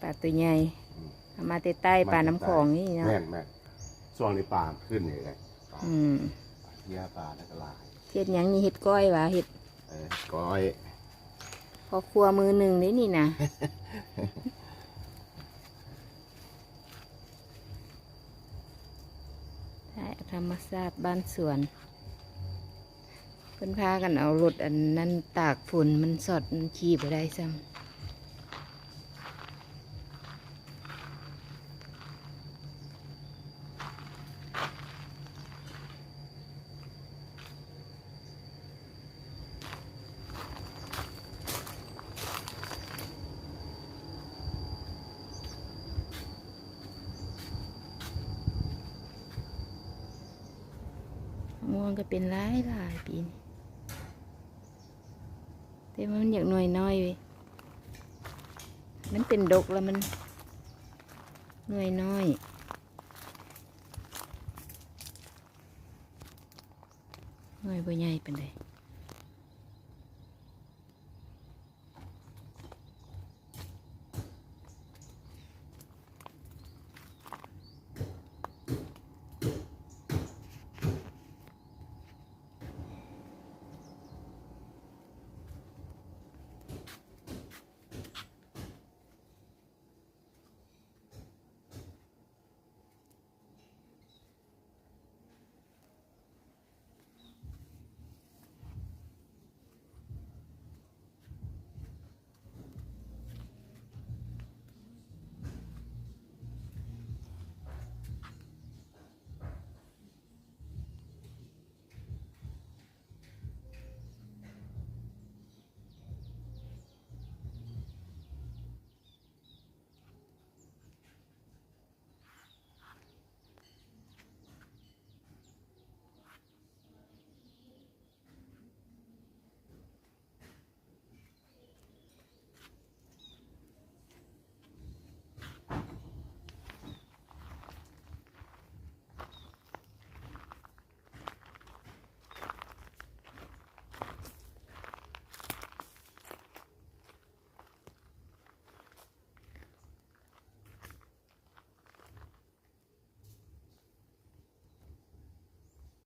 ປາຕົວໃຫຍ່ ອືມ ເອົາມາແຕ່ໃຕ້ ມາແຕ່ໃຕ້ ປານ້ຳຂອງນີ້ເນາະ. ແມ່ນໆ ຊ່ວງນີ້ປາຂຶ້ນນີ້ແຫຼະ ປາ ອືມ ປາເພຍ ປານັ້ນກໍຫຼາຍ. ເຮັດຫຍັງນີ້? ເຮັດກ້ອຍຫວາ? ເຮັດ ເອີ ເຮັດກ້ອຍ. ພໍ່ຄົວມືໜຶ່ງເດ້ນີ້ນະ. ຖ່າຍເອົາທຳມະຊາດບ້ານສວນ. ເພິ່ນພາກັນເອົາລົດອັນນັ້ນຕາກຝົນ ມັນຊັອດ ມັນຂີ່ບໍ່ໄດ້ຊ້ຳ. ມ່ວງກໍເປັນຫຼາຍໆປີນີ້ ແຕ່ວ່າມັນຢາກໜ່ວຍນ້ອຍເວີຍ. ມັນເປັນດົກແລ້ວມັນໜ່ວຍນ້ອຍ ໜ່ວຍບໍ່ໃຫຍ່ປານໃດ.